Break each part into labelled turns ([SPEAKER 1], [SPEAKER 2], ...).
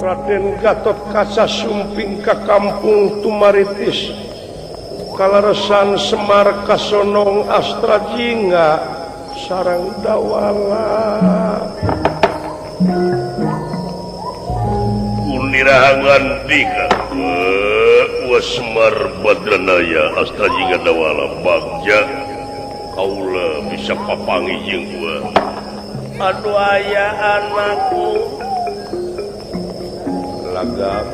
[SPEAKER 1] Raden Gatot Kaca sumping ka kampung Tumaritis kaleresan Semar Kasonong Astra Jingga sarang Dawala.
[SPEAKER 2] Unirahangan dika Semar Badranaya Astra Jingga Dawala bagja kaula bisa papangi jeung gua.
[SPEAKER 1] Aduh aya anakku lagam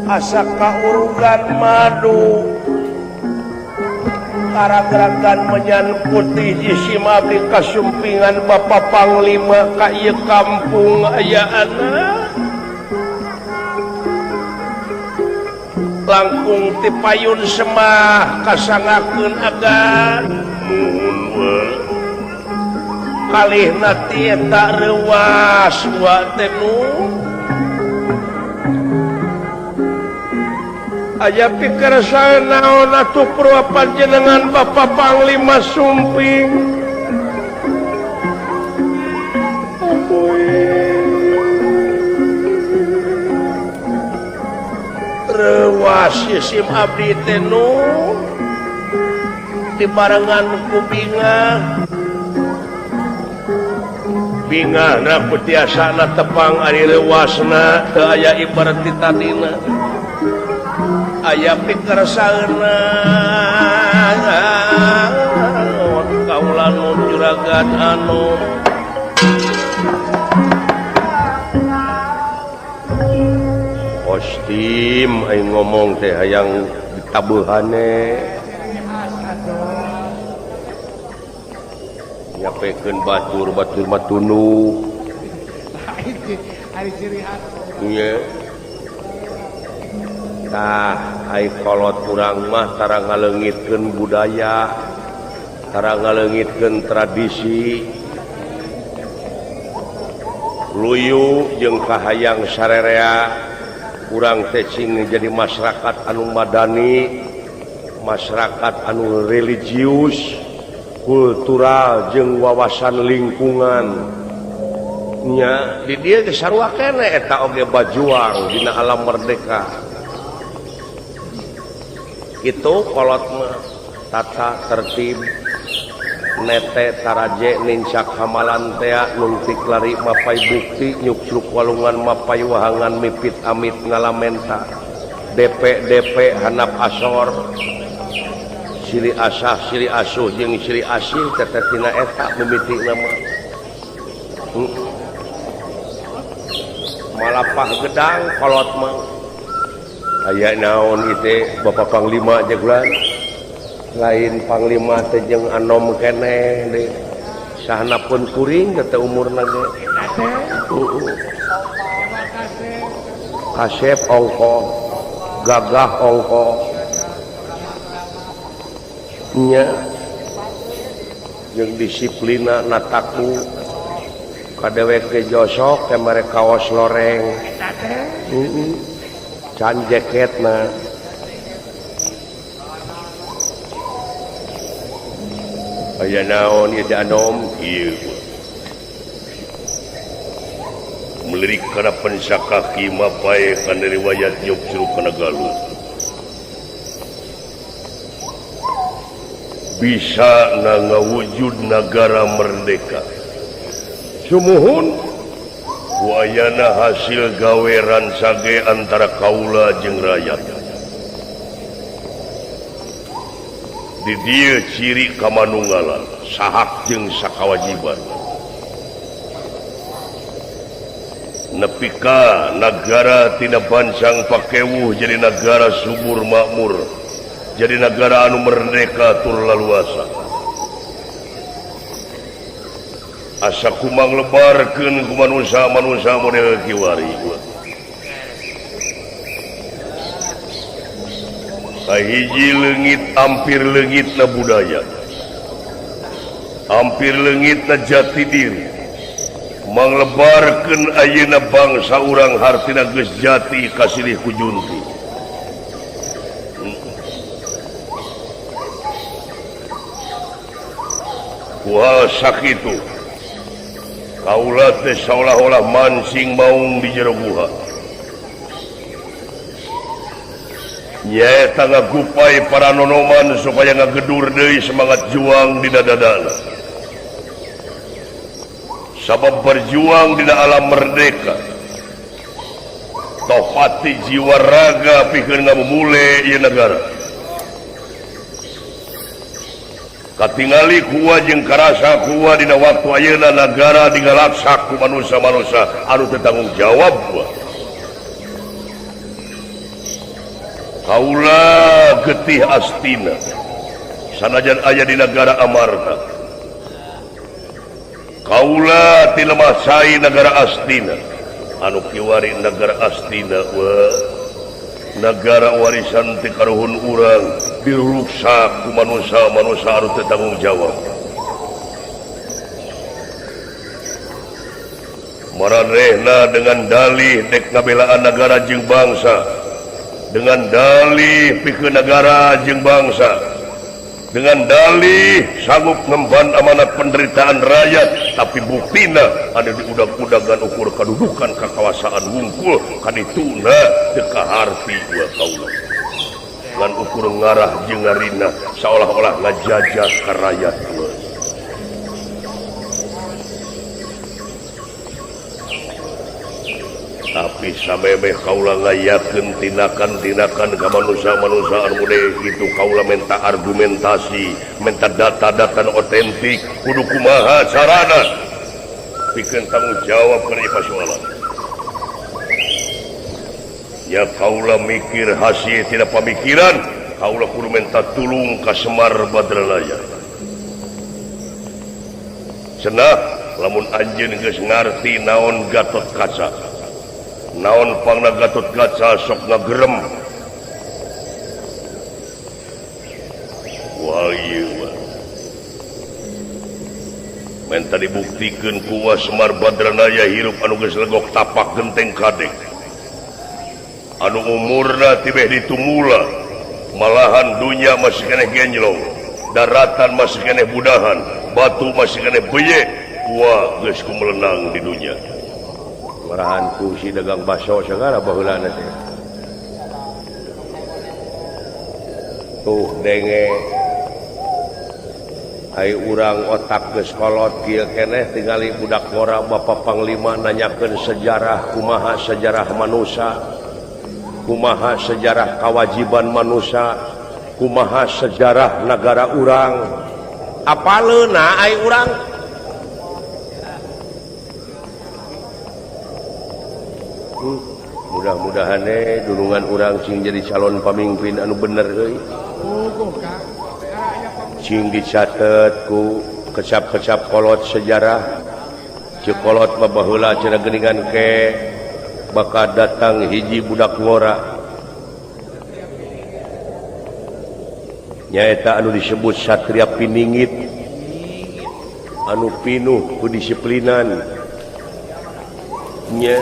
[SPEAKER 1] asa kaurugan madu karagerakan menyan putih isi mabdi kasumpingan Bapak Panglima ka ieu kampung aya anak langkung ti payun semah kasangakeun agan
[SPEAKER 2] muhun we
[SPEAKER 1] kalihna ti eta reuas wa teh nu aya pikersaan naon atuh purwa panjenengan Bapak Panglima sumping. Rewas sim abdi teh nu dibarengan ku bingah bingahna ku tiasana tepang ari rewasna teu aya ibarat ti tadina aya pikersana kaula nun juragan anu
[SPEAKER 2] kostim aing ngomong teh hayang ditabuhane nyapekeun batur batur mah tunduh nya tah ai kolot urang mah tara ngaleungitkeun budaya tara ngaleungitkeun tradisi luyu jeung kahayang sarerea urang teh cing jadi masyarakat anu madani, masyarakat anu religius, kultural jeung wawasan lingkungan. Nya di dieu geus sarua keneh eta oge bajuang dina alam merdeka. Kitu kolot mah tata tertib nete taraje nincak hamalan tea nuntik lari mapai bukti nyukcruk walungan mapai wahangan mipit amit ngalamenta DP DP hanap asor sili asah sili asuh jeung sili asih teteh tina eta mimiti nama malapah gedang kolot mah aya naon ieu Bapak Panglima jagulan lain Panglima teh jeung anom keneh deui sahana pun kuring teh umurna ge kasep ongkoh gagah ongkoh nya jeung disiplina nataku ka dewek ge josok teh mere kaos loreng can jaketna aya naon ieu teh anom ieu melirik kana pensakaki mapae kana riwayat nyukcruk kana Galuh bisa ngawujud nagara merdeka
[SPEAKER 1] sumuhun
[SPEAKER 2] ku ayana hasil gawe ransage antara kaula jeung rakyat. Di dieu ciri kamanunggalan sahak jeung sakawajiban nepi ka nagara tina bancang pakewuh jadi nagara subur makmur jadi nagara anu merdeka tur laluasa asa kumang lebarkeun ku manusia-manusia model kiwari. Kahiji leungit hampir leungitna budaya, hampir leungitna jati diri, manglebarkeun ayeuna bangsa urang hartina geus jati kasilih ku junti.
[SPEAKER 1] Ku sakitu kaula teh saolah-olah mancing maung di jero guha. Nyaeta ngagupai para nonoman supaya ngagedur deui semangat juang di dadadana. Sabab berjuang dina alam merdeka. Topati jiwa raga pikeun ngamumule ieu nagara. Katingali kuwa jeung karasa kuwa dina waktu ayeuna nagara digalaksak ku manusia-manusia anu teu tanggung jawab kuwa. Kaula getih astina sanajan aya di nagara Amarta. Kaula ti lemah cai nagara Astina anu kiwari nagara Astina we nagara warisan ti karuhun urang diruksak ku manusia-manusia anu teu tanggung jawab. Maranehna dengan dalih dek ngabelaan nagara jeung bangsa, dengan dalih pikeun nagara jeung bangsa, dengan dalih sanggup ngemban amanat penderitaan rakyat, tapi buktina ada di udag-udagan ukur kadudukan kakawasaan wungkul kadituna teu kaharti dua kaula. Ngan ukur ngarah jeung ngarina seolah-olah ngajajah ka rakyat we. Tapi samemeh kaula ngayakeun tindakan-tindakan ka manusia-manusia anu model kitu, kaula minta argumentasi, minta data-data otentik, kudu kumaha carana pikeun tanggung jawab kana ieu persoalan. Ya kaula mikir hasil tidak pamikiran, kaula kudu minta tulung ka Semar Badranaya. Cenah lamun anjeun geus ngarti naon Gatot Kaca, naon pangna Gatot Kaca sok ngagerem. Wah ieu menta dibuktikeun ku Semar Badranaya hirup anu geus legok tapak genteng kadek, anu umurna tibeh ditumula, malahan dunya masih keneh genjlong, daratan masih keneh budahan, batu masih keneh beyek, kuah geus kumelenang di dunya.
[SPEAKER 2] Marahan ku si dagang baso segala baheulana teh. Tuh denge ai urang otak geus kolot kieu keneh tingali budak ngora Bapak Panglima nanyakeun sejarah kumaha sejarah manusia, kumaha sejarah kewajiban manusia, kumaha sejarah nagara urang. Apaleuna ai urang? Mudah-mudahan dunungan urang sing jadi calon pamimpin anu bener euy. Sing dicatet ku kecap-kecap kolot sejarah. Ceuk kolot mah baheula cenah geuningan ke bakal datang hiji budak ngora. Nyaeta anu disebut Satria Piningit, anu pinuh ku disiplinan. Nya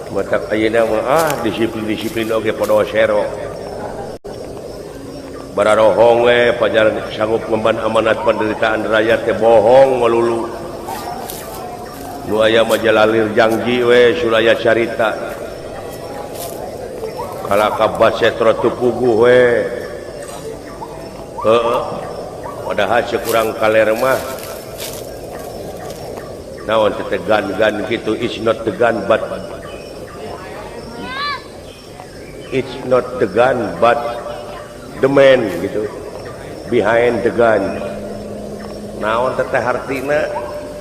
[SPEAKER 2] matak ayeuna mah disiplin-disiplin oge podo sero. Bararohong we pajaran sanggup ngemban amanat penderitaan rakyat teh bohong melulu. Nu aya mah jalalir janji we sulaya carita. Kalaka basetro teu puguh we. Heeh. Padahal ceuk urang kaler mah naon teh gan-gan kitu, is not the gun but it's not the gun but the man gitu, behind the gun. Naon teteh hartina?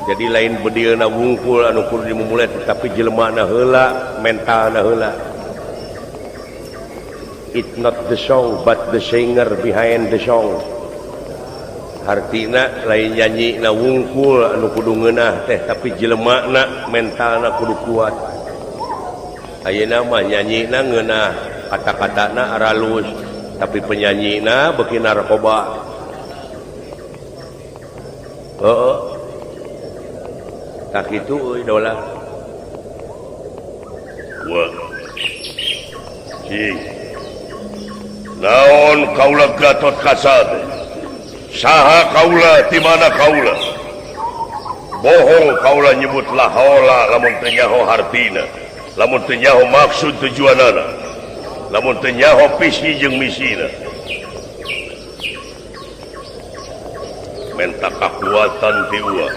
[SPEAKER 2] Jadi lain bedilna wungkul anu kudu dimumule, tetapi jelemana heula, mentalna heula. It's not the song but the singer behind the song. Hartina lain nyanyi na wungkul anu kudu ngeunah teh, tapi jelemana mentalna kudu kuat. Ayeuna mah nyanyina ngeunah, kata-katana aralus, tapi penyanyina beuki narkoba. Heeh. Tak kitu euy dolah.
[SPEAKER 1] Wah. Cing. Naon kaula Gatot Kaca teh? Saha kaula di mana kaula? Bohong kaula nyebut la haula lamun teu nyaho hartina, lamun teu nyaho maksud tujuanana, lamun teu nyaho visi jeung misina. Menta kakuatan ti uwa.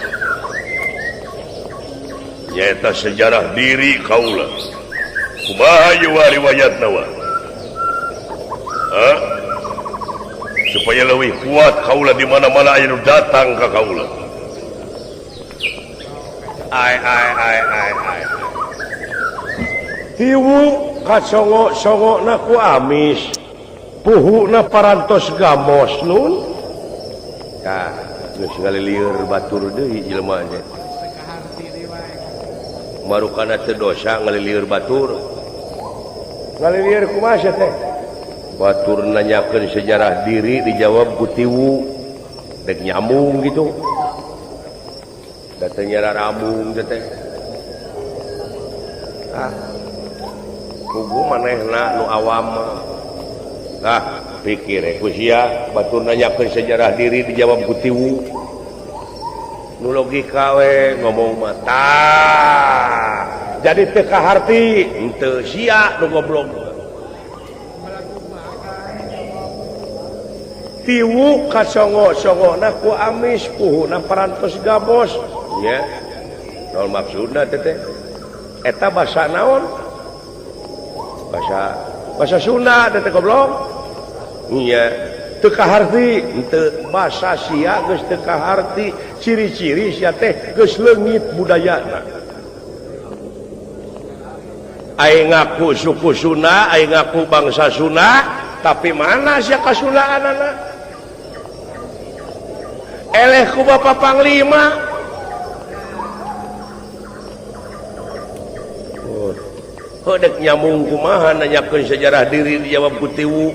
[SPEAKER 1] Nyaeta sejarah diri kaula. Kumaha ieu riwayatna wa? Hah? Supaya leuwih kuat kaula di mana-mana aya nu datang ka kaula.
[SPEAKER 2] Ai ai ai ai ai. Tiwu kacongo-congona ku amis. Puhuna parantos gamos nun. Tah, geus ngalilieur batur deui jelema nya. Marukana teu dosa ngalilieur batur. Ngalilieur kumaha sia teh? Batur nanyakeun sejarah diri dijawab ku tiwu. Dek nyambung gitu. Da teu nyararambung teh. Ah. Kugu manehna nu awam mah. Nah, pikir ku sia batur nanyakeun sejarah diri dijawab ku tiwu. Nu logika we ngomong mah tah. Jadi teu kaharti henteu sia nu goblok. Tiwu kacongo-congona ku amis puhuna parantos gabos. Nya. Naon maksudna teh teh? Eta basa naon? Bahasa Sunda teh goblok. Nya teu kaharti henteu basa sia geus teu kaharti ciri-ciri sia teh geus leungit budayana. Aing ngaku suku Sunda, aing ngaku bangsa Sunda, tapi mana sia kasundaanana? Eleh ku Bapak Panglima. Oh, dek nyambung kumaha nanyakeun sejarah diri dijawab ku tiwu.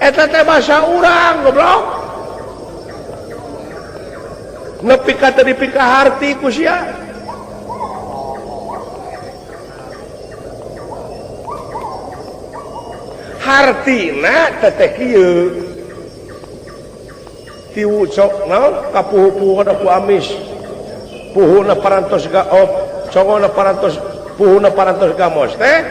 [SPEAKER 2] Eta teh basa urang goblok. Nepi ka teu dipikaharti ku sia. Hartina teh kieu. Tiwu cok naon kapuhu-puhuna ku amis. Puhuna parantos gaop, congona parantos puhuna parantos gamos teh.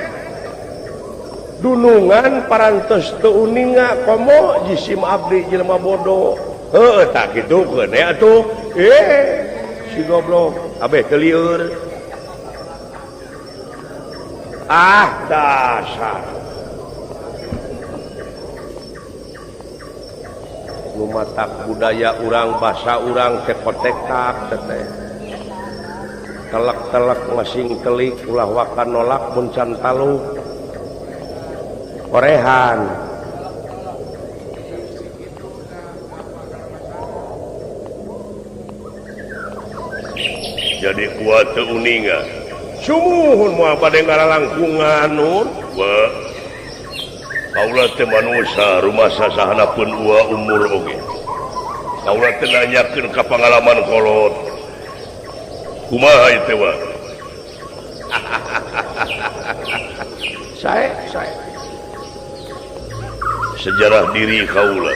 [SPEAKER 2] Dunungan parantos teu uninga komo jisim abdi jelema bodoh. Heuh tah kitu keun atuh. Si goblok abeh teu lieur. Ah dasar. Nu matak budaya urang basa urang tekotekak teh. Telek-telek masing telik ulah wakan nolak mun can taluk. Korehan.
[SPEAKER 1] Jadi kuat teu uninga.
[SPEAKER 2] Sumuhun moal bade ngalalangkungan nun.
[SPEAKER 1] Wa. Kaula teh manusa rumasa sahana pun ua umur oge. Kaula teh nanyakeun ka pangalaman kolot. Kumaha ieu teh wa?
[SPEAKER 2] Sae, sae.
[SPEAKER 1] Sejarah diri kaula.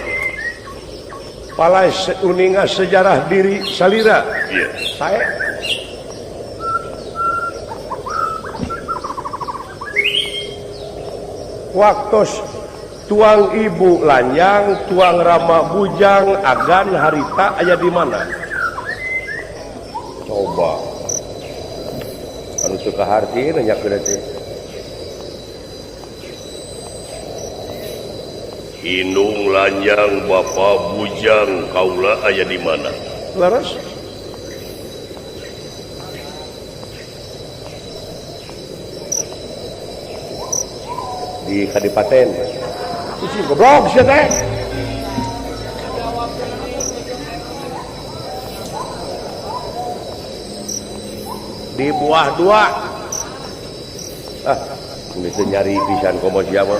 [SPEAKER 2] Palai uninga sejarah diri salira.
[SPEAKER 1] Iya.
[SPEAKER 2] Sae. Waktos tuang ibu lanjang, tuang rama bujang, agan harita aya di mana? Coba. Anu teu kaharti nanyakeun teh.
[SPEAKER 1] Indung lanjang bapa bujang kaula aya di mana?
[SPEAKER 2] Leres. Di Kadipaten. Isi goblok sia teh. Di buah dua. Ah, geus nyari pisan komo sia mah.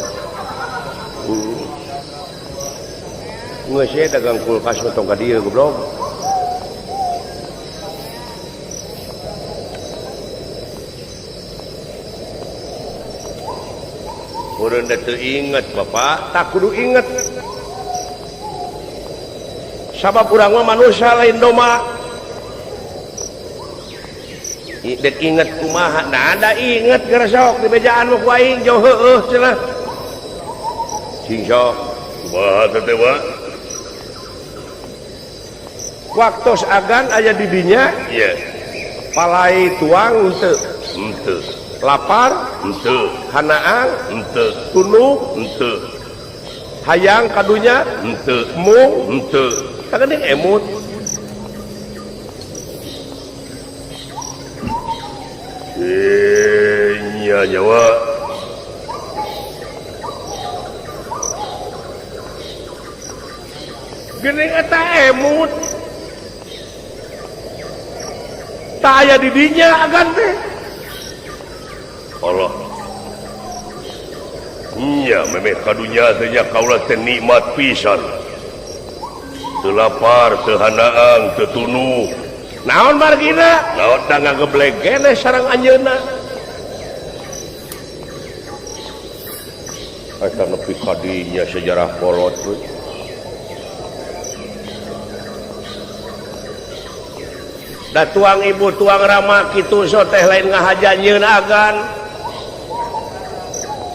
[SPEAKER 2] Geus ye dagang kulkas mah tong ka dieu goblok. Urang teu inget Bapak, tak kudu inget. Sabab urang mah manusia lain domba. Dek inget kumaha, nah ada inget geresok di bejaan mah ku aing jauh heueuh cenah. Sing sok
[SPEAKER 1] kumaha teh Wa?
[SPEAKER 2] Waktos agan aya di dinya,
[SPEAKER 1] iya.
[SPEAKER 2] Palai tuang henteu.
[SPEAKER 1] Henteu.
[SPEAKER 2] Lapar
[SPEAKER 1] henteu.
[SPEAKER 2] Hanaang
[SPEAKER 1] henteu.
[SPEAKER 2] Tunduh
[SPEAKER 1] henteu.
[SPEAKER 2] Hayang kadunya
[SPEAKER 1] henteu.
[SPEAKER 2] Mung
[SPEAKER 1] henteu.
[SPEAKER 2] Tah geuning emut.
[SPEAKER 1] Nya nyawa
[SPEAKER 2] geuning eta emut. Tak aya di dinya agan teh.
[SPEAKER 1] Allah. Nya memeh kadunya teh nya kaula teh nikmat pisan. Teu lapar, teu hanaang, teu tunuh.
[SPEAKER 2] Naon margina? Naon da ngageblek keneh sareng anjeunna.
[SPEAKER 1] Eta nepi ka dinya sejarah kolot we.
[SPEAKER 2] Da tuang ibu tuang rama kitu so teh lain ngahaja nyieun agan.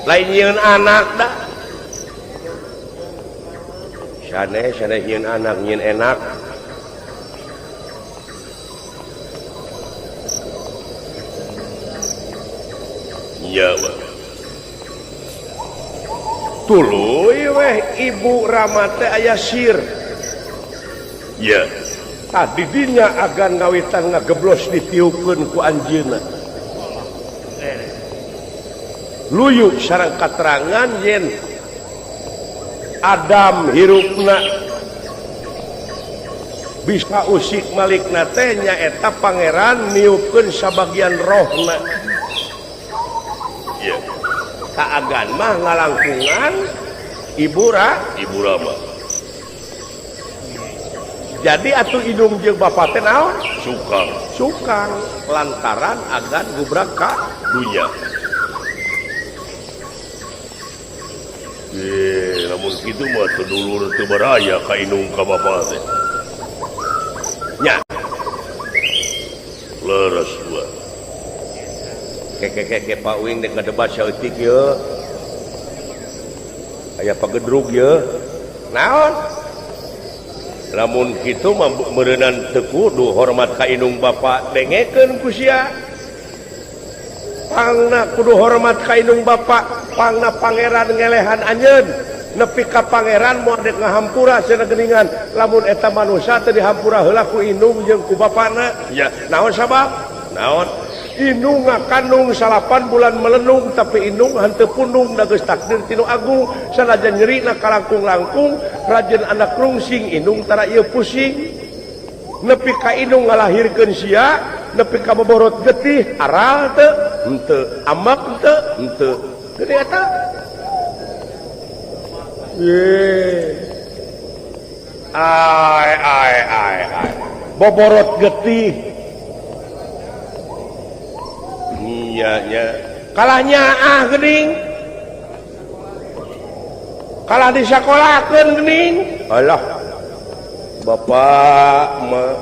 [SPEAKER 2] Lain nyieun anak da. Sanes sanes nyieun anak nyieun enak.
[SPEAKER 1] Nya wa.
[SPEAKER 2] Tuluy weh ibu rama teh aya sir.
[SPEAKER 1] Nya.
[SPEAKER 2] Tah di dinya agan ngawitan ngageblos ditiupkeun ku anjeunna. Luyu sareng katerangan yen Adam hirupna bisa usik malikna teh nyaeta pangeran niupkeun sabagian rohna.
[SPEAKER 1] Iya.
[SPEAKER 2] Ka agan mah ngalangkungan ibu rama. Jadi atuh indung jeung bapa teh naon?
[SPEAKER 1] Sukang.
[SPEAKER 2] Sukang lantaran agan gubrak ka
[SPEAKER 1] dunya. Lamun kitu mah teu dulur teu baraya ka indung ka bapa teh.
[SPEAKER 2] Nya.
[SPEAKER 1] Leres dua.
[SPEAKER 2] Keke Pak Wing dek ngadebat saeutik ye. Aya pagedrug ye. Naon? Lamun kitu mah meureunan teu kudu hormat ka indung bapa dengekeun ku sia. Pangna kudu hormat ka indung bapa, pangna pangeran ngelehan anjeun. Nepi ka pangeran moal dek ngahampura cenah geuningan. Lamun eta manusia teu dihampura heula ku indung jeung ku bapana.
[SPEAKER 1] Ya,
[SPEAKER 2] naon sabab? Naon? Indung ngakandung 8 bulan melenung tapi indung henteu pundung da geus takdir tinu agung sanajan nyerina kalangkung-langkung rajin anak rungsing indung tara ieu pusing nepi ka indung ngalahirkeun sia nepi ka boborot getih aral teu henteu amak teu henteu geuning eta ye ai ai ai ai boborot getih
[SPEAKER 1] nya nya
[SPEAKER 2] kalahnya ah geuning kalah disakolakeun geuning alah bapak mah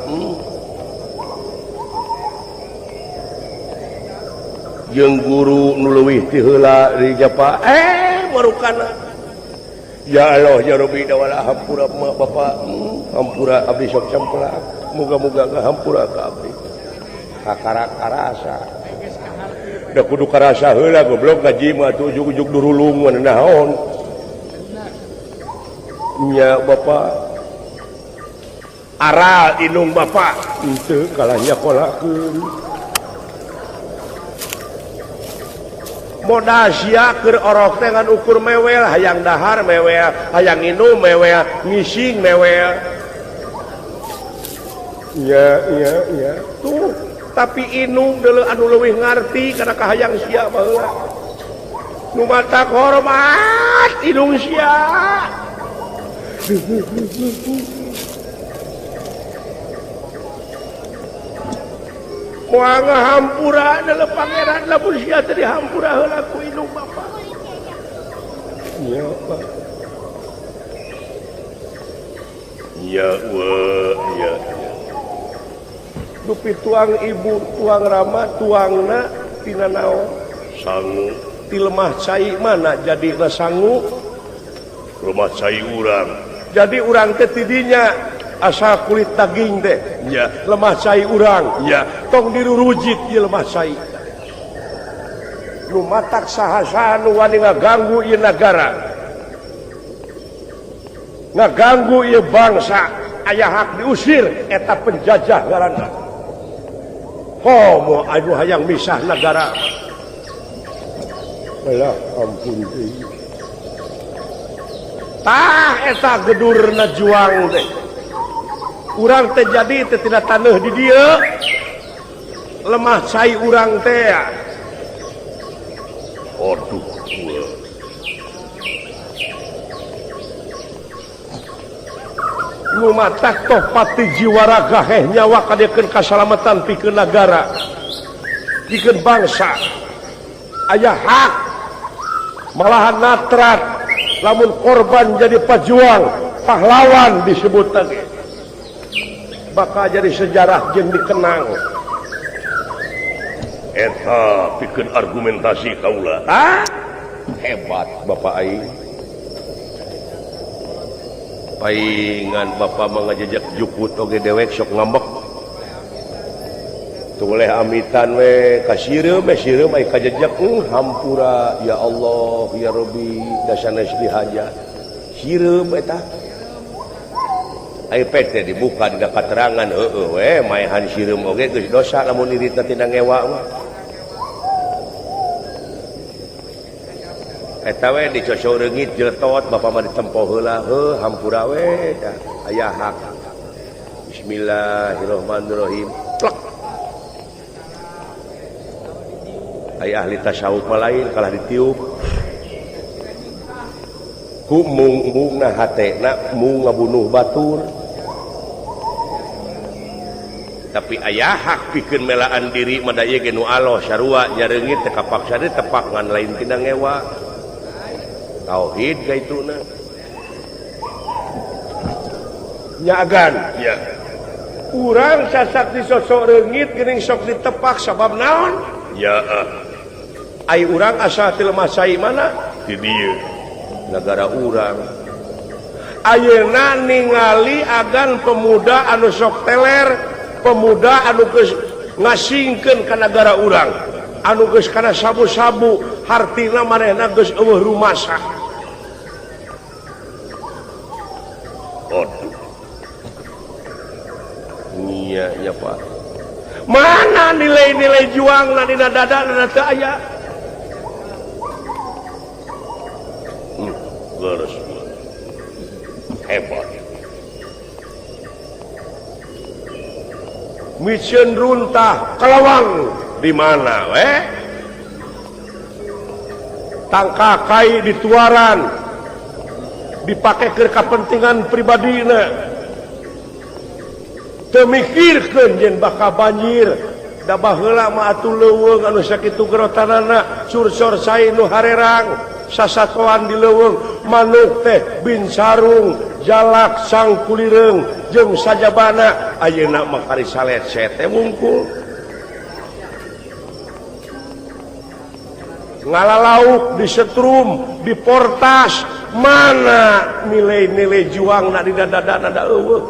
[SPEAKER 2] jeung guru nu leuwih ti heula di japa marukana ya Allah ya Rabbi dawala hampura mah bapak hampura abdi sok sampelak muga-muga ngahampura ka abdi kakara karasa da kudu karasa heula goblok ngaji mah atuh ujug-ujug durulung mah naon nya bapak aral indung bapak henteu kalah nyakolakeun modal sia keur orok teh ngan ukur mewel hayang dahar mewel hayang nginum mewel ngising mewel nya nya nya tuh tapi inung deuleu anu leuwih ngarti kana kahayang sia baheula nu matak hormat inung sia moal ngahampura deuleu pangeran lamun sia teu dihampura heula ku inung bapa nya Pak.
[SPEAKER 1] Ya ya.
[SPEAKER 2] Dupi tuang ibu tuang rama tuangna tina naon?
[SPEAKER 1] Sangu.
[SPEAKER 2] Ti lemah cai mana jadina sangu?
[SPEAKER 1] Lemah cai urang.
[SPEAKER 2] Jadi urang teh tidinya asal kulit daging teh.
[SPEAKER 1] Ya.
[SPEAKER 2] Lemah cai urang.
[SPEAKER 1] Ya.
[SPEAKER 2] Tong dirurujit ieu lemah cai. Nu matak saha-saha nu wani ngaganggu ieu nagara. Ngaganggu ieu bangsa, aya hak diusir eta penjajah ngaranna. Komo anu hayang misah nagara. Alah ampun deui. Tah eta gedurna juang teh. Urang teh jadi teh tina taneuh di dieu. Lemah cai urang teh.
[SPEAKER 1] Aduh.
[SPEAKER 2] Nu matak toh pati jiwa raga heh nyawa kadekeun kasalamatan pikeun nagara, pikeun bangsa. Aya hak malahan natrat lamun korban jadi pajuang, pahlawan disebut tadi. Bakal jadi sejarah jeung dikenang.
[SPEAKER 1] Eta pikeun argumentasi kaula.
[SPEAKER 2] Ah, hebat Bapak aing. Paingan Bapak mah ngajejak jukut oge dewek sok ngambek. Toleh amitan we ka sireum we sireum aya kajejak hampura ya Allah ya Rabbi dasanes dihaja. Sireum eta. Aya pek teh dibuka dina katerangan heueuh we maehan sireum oge geus dosa lamun iritna tina ngewa mah. Eta we dicocok reungit jeletot Bapak mah ditempo heula heuh hampura we aya hak. Bismillahirrahmanirrahim. Plek. Aya ahli tasawuf mah lain kalah ditiup. Ku mung-mungna hatena mung ngabunuh batur. Tapi aya hak pikeun melaan diri mah da ieu ge nu aloh sarua nyareungit teh kapaksa deui tepak ngan lain tina ngewa. Tauhid ka ituna. Nyagan
[SPEAKER 1] ya.
[SPEAKER 2] Urang sasak disosok reungit geuning sok ditepak sabab naon?
[SPEAKER 1] Ya.
[SPEAKER 2] Ai urang asa ti lemah cai mana?
[SPEAKER 1] Di dieu.
[SPEAKER 2] Nagara urang. Ayeuna ningali agan pemuda anu sok teler, pemuda anu geus ngasingkeun ka nagara urang, anu geus kana sabu-sabu, hartina manehna geus eueuh rumasa.
[SPEAKER 1] Aduh.
[SPEAKER 2] Iya, ya Pak. Mana nilai-nilai juangna dina dada teu aya?
[SPEAKER 1] Leres. Hebat.
[SPEAKER 2] Micen runtah kelawang di mana we? Tangkakai di tuaran dipakai ke kepentingan pribadina. Teu mikirkeun yen bakal banjir. Da baheula mah atuh leuweung anu sakitu gerotanana cursor cai nu harerang sasatoan di leuweung manuk teh bin sarung jalak sangkulireung jeung sajabana ayeuna mah kari salecet teh wungkul ngalalauk di setrum di portas mana nilai-nilai juangna di dada-dada da eueuh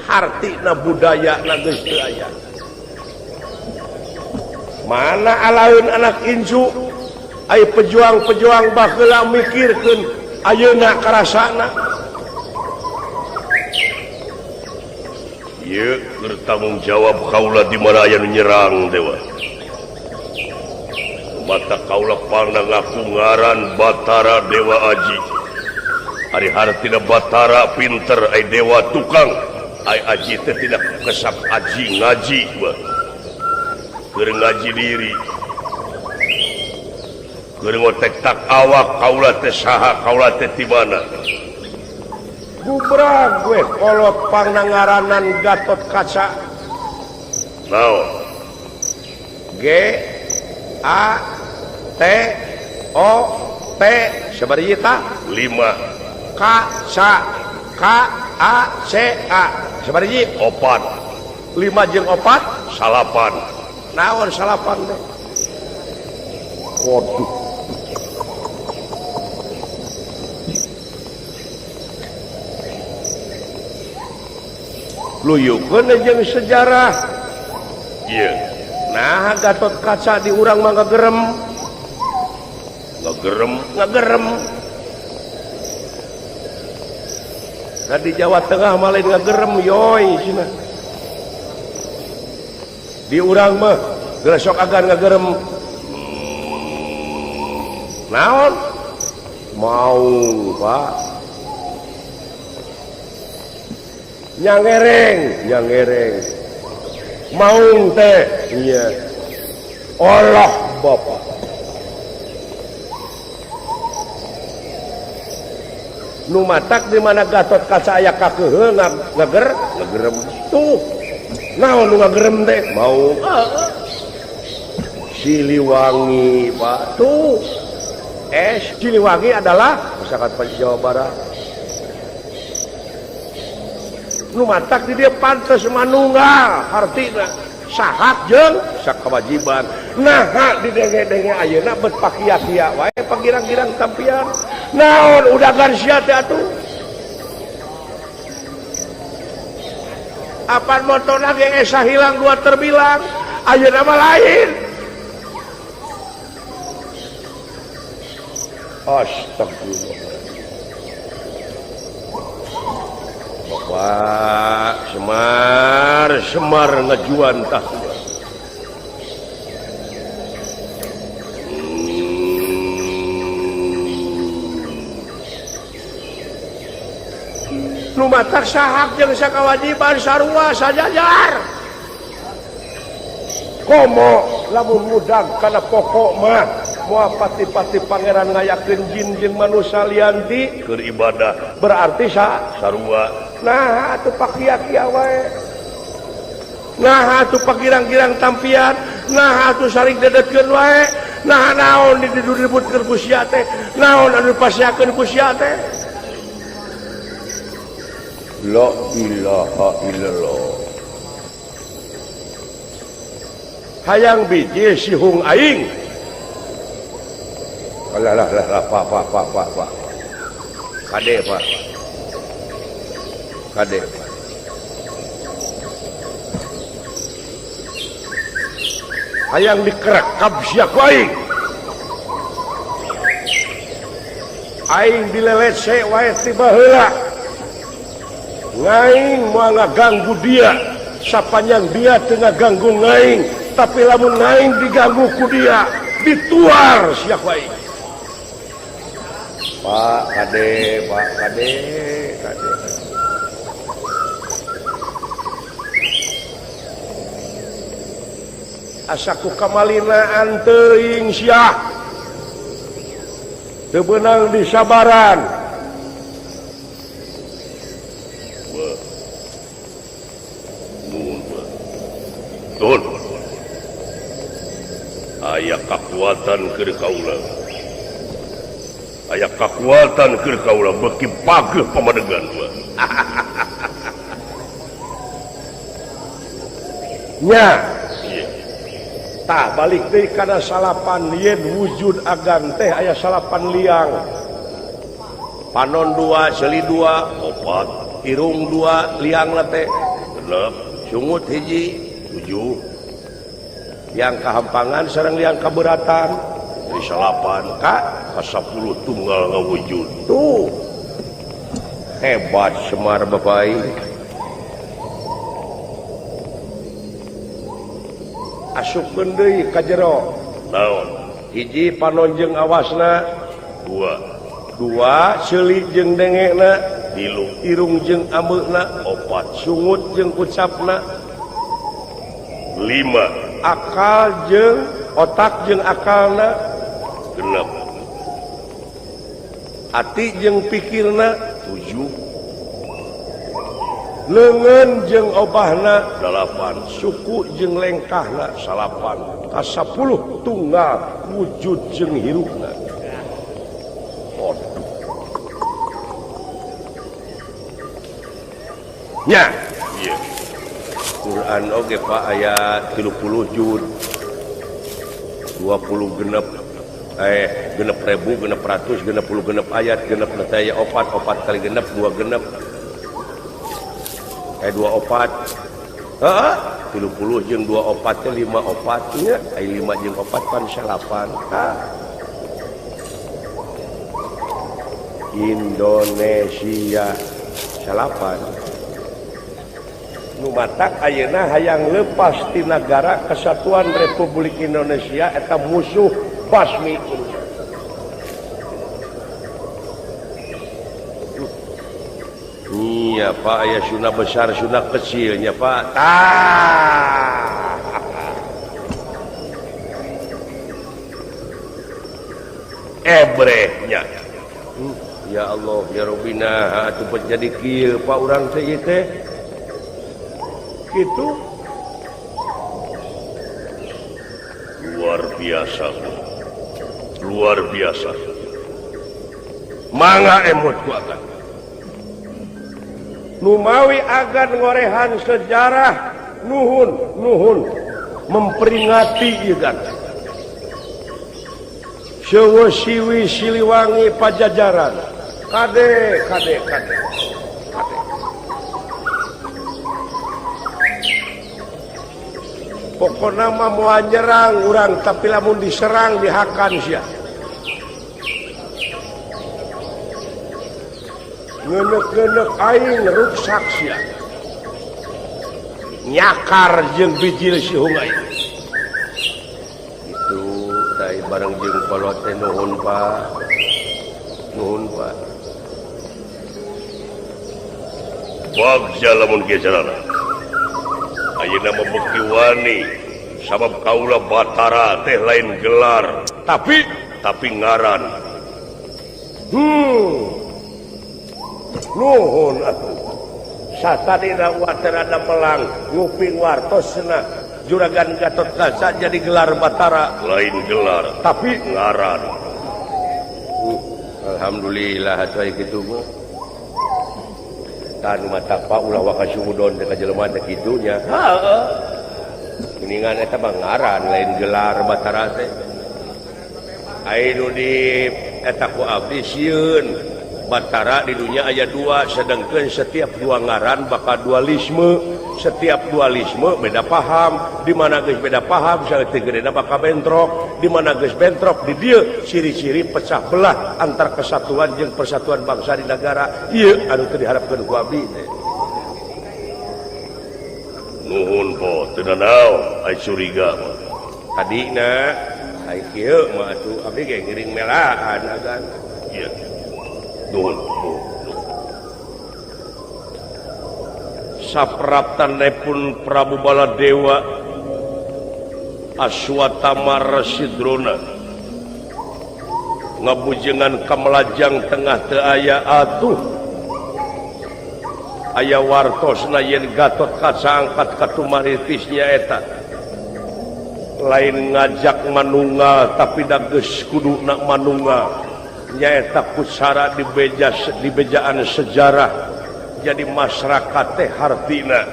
[SPEAKER 2] hartina budayana geus teu aya. Mana alaeun anak incu ai pejuang-pejuang baheula mikirkeun ayeuna karasana.
[SPEAKER 1] Ieu keur tanggung jawab kaula di mana aya nu nyerang dewa. Mata kaula pangna ngaku ngaran Batara Dewa Aji. Ari hartina Batara pinter ai dewa tukang, ai aji teh tidak kesap aji ngaji mah. Keur ngaji diri. Keur ngotek tak awak kaula teh saha kaula teh ti mana.
[SPEAKER 2] Gubrag we kolot pangna ngaranan Gatot Kaca.
[SPEAKER 1] Naon?
[SPEAKER 2] G A T O P sabaraha ta?
[SPEAKER 1] 5.
[SPEAKER 2] K sa. K A C A sabariji
[SPEAKER 1] opat
[SPEAKER 2] 5 jeung 4
[SPEAKER 1] salapan
[SPEAKER 2] naon salapan teh
[SPEAKER 1] waduh
[SPEAKER 2] luyukeun jeung sejarah
[SPEAKER 1] ieu
[SPEAKER 2] nah Gatot Kaca di urang mah ngagerem
[SPEAKER 1] ngagerem
[SPEAKER 2] ngagerem da di Jawa Tengah mah lain ngagerem yoy cenah di urang mah gresok agan ngagerem naon mau Pak nyangereng nyangereng maung teh iya Allah Bapak nu matak di mana Gatot Kaca aya kakeuheul ngager
[SPEAKER 1] ngagerem
[SPEAKER 2] tuh naon nu ngagerem teh
[SPEAKER 1] mau
[SPEAKER 2] Siliwangi Pak tuh Siliwangi adalah
[SPEAKER 1] masyarakat Jawa Barat
[SPEAKER 2] nu matak di dia pantes manunggal hartina sahak jeung sakawajiban nah di denge-denge ayeuna bet pakia-kia wae pagirang-girang tampian naon udah Garcia teh atuh apan motona ge esa hilang dua terbilang ayeuna mah lain
[SPEAKER 1] astagfirullah Bapak Semar Semar ngajuan tah
[SPEAKER 2] nu matak sahak jeung sakawajiban sarua sajajar komo lamun mudag kana pokok mah moal pati-pati pangeran ngayakeun jin jeung manusia lianti
[SPEAKER 1] keur ibadah
[SPEAKER 2] berarti
[SPEAKER 1] sarua
[SPEAKER 2] nah atuh pakia-kia wae nah atuh pagirang-girang tampian nah atuh saling dedetkeun wae nah naon diduributkeun ku sia teh naon anu dipasiakeun ku sia teh
[SPEAKER 1] la ilaha illallah
[SPEAKER 2] hayang biji sihung aing
[SPEAKER 1] alah lah lah pak pak pak pak pak kade pak kade pak
[SPEAKER 2] hayang dikerekap sia ku aing aing dilelece wae ti baheula ngaing moal ngaganggu dia sapanjang dia teu ngaganggu ngaing tapi lamun ngaing diganggu ku dia dituar sia ku aing
[SPEAKER 1] Pak kade pak kade kade
[SPEAKER 2] asa ku kamalinaan teuing sia teu beunang disabaran
[SPEAKER 1] Tun aya kakuatan keur kaula aya kakuatan keur kaula beuki pageuh pamadegan
[SPEAKER 2] nya tah balik deui kana salapan yen wujud agan teh aya salapan liang panon dua seuli dua
[SPEAKER 1] opat
[SPEAKER 2] irung dua liang teh
[SPEAKER 1] genep
[SPEAKER 2] sungut hiji
[SPEAKER 1] 7
[SPEAKER 2] liang kahampangan sareng liang kaberatan
[SPEAKER 1] dari salapan
[SPEAKER 2] ka
[SPEAKER 1] ka 10 tunggal ngawujud
[SPEAKER 2] tuh hebat Semar bapak aing asupkeun deui ka jero
[SPEAKER 1] naon
[SPEAKER 2] hiji panon jeung awasna dua seuli jeung dengekna
[SPEAKER 1] tilu
[SPEAKER 2] irung jeung ambeuna
[SPEAKER 1] opat
[SPEAKER 2] sungut jeung ucapna
[SPEAKER 1] 5
[SPEAKER 2] akal jeung otak jeung akalna
[SPEAKER 1] 6
[SPEAKER 2] ati jeung pikirna
[SPEAKER 1] 7
[SPEAKER 2] leungeun jeung obahna
[SPEAKER 1] 8
[SPEAKER 2] suku jeung lengkahna 9 ka 10 tunggal wujud jeung hirupna. Waduh. Nya. Iya. Quran oge Pak aya 30 juz. 20 genep genep ribu, genep ratus, genep puluh genep ayat, genep aya opat, opat kali genep, dua genep. Dua opat. Heeh, 30 jeung dua opat teh 5 opat nya, aya 5 jeung opat pan 8. Ah. Indonesia 8. Nu matak ayeuna hayang lepas ti negara Kesatuan Republik Indonesia eta musuh basmi. Iya Pak, aya suna besar suna kecilnya Pak. Tah. Ebrehnya. Ya Allah ya Rabbina atuh jadi kieu Pak urang teh ieu teh. Gitu.
[SPEAKER 1] Luar biasa. Luar biasa. Mangga emot ku agan.
[SPEAKER 2] Numawi agan ngorehan sejarah nuhun nuhun memperingati ieu gan. Sewo Siwi Siliwangi Pajajaran. Kade kade kade. Kade. Pokona mah moal nyerang urang tapi lamun diserang dihakan sia. Ngenek-ngenek aing ruksak sia. Nyakar jeung bijil si hungai. Itu tadi bareng jeung kolot teh nuhun Pak. Nuhun Pak.
[SPEAKER 1] Bagja lamun geserana. Ayeuna mah beuki wani sabab kaula Batara teh lain gelar tapi ngaran.
[SPEAKER 2] Nuhun atuh. Satadina waterana melang nguping wartosna Juragan Gatot Kaca jadi gelar Batara
[SPEAKER 1] lain gelar
[SPEAKER 2] tapi
[SPEAKER 1] ngaran.
[SPEAKER 2] Alhamdulillah atuh aya kitu mah. Tanu mata Pak ulah waka sumudon teh ka jelema teh kitu nya. Heeh. Kuningan eta mah ngaran lain gelar Batara teh. Ai nu di eta ku abdi sieun. Batara di dunia aya dua, sedangkan setiap dua ngaran bakal dualisme, setiap dualisme beda paham, di mana geus beda paham saeutik gedena bakal bentrok, di mana geus bentrok di dieu ciri-ciri pecah belah antar kesatuan jeung persatuan bangsa di negara. Ieu anu teu diharapkeun ku abdi teh.
[SPEAKER 1] Nuhun po, teu nanaon ai curiga mah.
[SPEAKER 2] Tadina ai kieu mah atuh abdi ge ngiring melaan agan.
[SPEAKER 1] Ieu. Nuhun, nuhun.
[SPEAKER 2] Sapraptanepun Prabu Baladewa Aswatama Resi Drona ngabujengan kamelajang tengah teu aya atuh aya wartosna yen Gatot Kaca angkat katumaritis nyaeta lain ngajak manunggal tapi da geus kuduna manunggal nyaeta pusara di bejaan sejarah jadi masyarakat teh hartina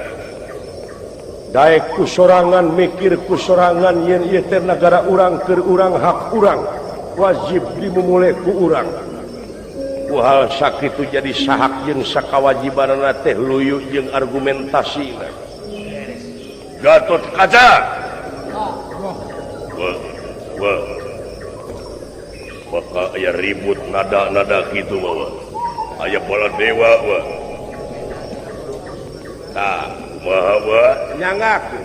[SPEAKER 2] daek ku sorangan mikir ku sorangan yen ieu teh nagara urang keur urang hak urang wajib dimumule ku urang ku hal sakitu jadi sahak jeung sakawajibanana teh luyu jeung argumentasina.
[SPEAKER 1] Gatot Kaca. Wah, wah. Maka aya ribut nada-nada kitu bawa. Aya Baladewa wah. Tah, kumaha wah?
[SPEAKER 2] Nyangakeun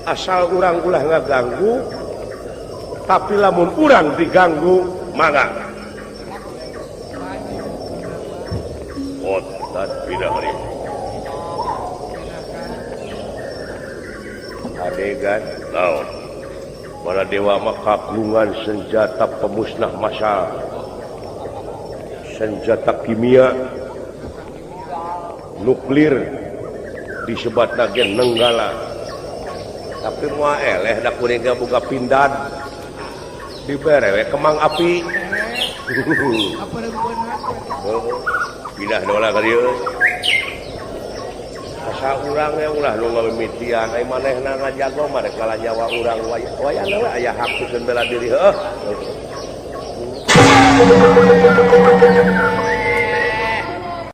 [SPEAKER 2] asal urang ulah ngaganggu tapi lamun urang diganggu mangga.
[SPEAKER 1] Otat pindah hari.
[SPEAKER 2] Adegan
[SPEAKER 1] naon?
[SPEAKER 2] Baladewa mah kagungan senjata pemusnah massal, senjata kimia, nuklir disebatna ge Nenggala. Tapi moal eleh da kuring ge boga pindad dibere we kemang api. Pindah dola ka dieu. Asa urang ya ulah nu ngamimitian ai manehna ngajago mah rek kalah nyawa urang wayahna we aya hak pikeun bela diri heuh.